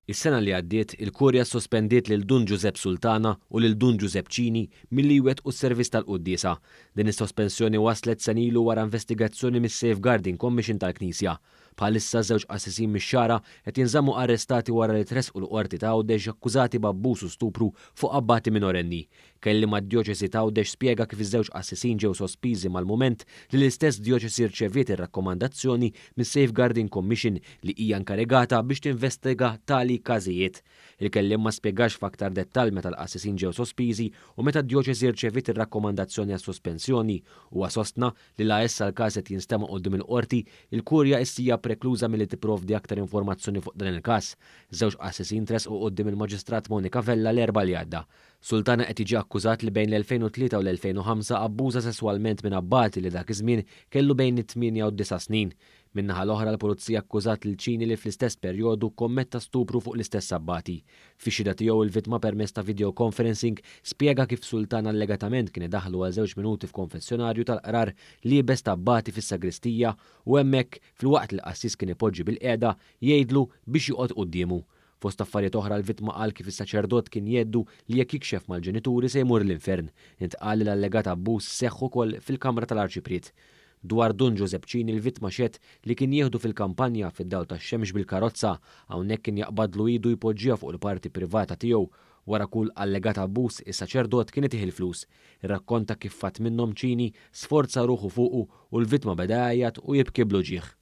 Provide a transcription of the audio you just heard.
Is-sena li għaddiet, il-Kurja ssospendiet lil Dun Ġużepp Sultana u lil Dun Ġużepp Cini milli jwettqu s-servizz tal-quddiesa. Din is-sospensjoni waslet sena ilu wara investigazzjoni mis-Safeguarding Commission tal-Knisja. Bħalissa żewġ qassisin mix-Xagħra qed jinżammu arrestati wara li tressqu l-Qorti ta' Għawdex akkużati b'abbuż u stupru fuq abbati minorenni. Kelliem għad-Djoċesi ta' Għawdex spjega kif iż-żewġ qassisin ġew sospiżi mal-mument li l-istess djoċesi rċeviet ir-rakkomandazzjoni mis-Safeguarding Commission li hija inkarigata biex tinvestiga tali każijiet. Il-kelliem ma spjegax f'aktar dettall meta l-qassisin ġew sospiżi u meta d-djoċesi rċeviet ir-rakkomandazzjoni għas-sospensjoni. Huwa sostna li la issa l-każ qed jinstema' quddiem il-Qorti, il-Kurja issa hija prekluża milli tipprovdi aktar informazzjoni fuq dan il-każ. Żewġ qassisin tressqu quddiem il-Maġistrat Monica Vella l-Erbgħa li għadda. Sultana qed jiġi akkużat li bejn l-2003 u l-2005 abbuża sesswalment minn abbati li dak iż-żmien kellu bejn it-tmienja u d-disa' snin. Min-naħa l-oħra l-Pulizija akkużat lil Cini li fl-istess perjodu kkommetta stupru fuq l-istess abbati. Fix-xhieda tiegħu l-vittma permezz ta' video conferencing spjega kif Sultana allegatament kien idaħħlu għal żewġ minuti f'konfessjonarju tal-qrar liebes ta' abbati fis-sagristija u hemmhekk, filwaqt li l-qassis kien ipoġġi bilqiegħda, jgħidlu biex joqgħod quddiemu. Fost affarijiet oħra l-vittma qal kif is-saċerdot kien jgħeddu li jekk jikxef mal-ġenituri se jmur l-infern. Intqal li l-allegat abbuż seħħ ukoll fil-kamra tal-Arċipriet. Dwar Dun Ġużepp Cini l-vittma xehed li kien jieħdu fil-kampanja fid-dawl tax-xemx bil-karozza. Hawnhekk kien jaqbadlu idu jpoġġiha fuq il-parti privata tiegħu. Wara kull allegat abbuż, is-saċerdot kien itih il-flus. Irrakkonta kif f'għadd minnhom Cini sforza ruħu fuqu u l-vittma beda jgħajjat u jibki bl-uġigħ.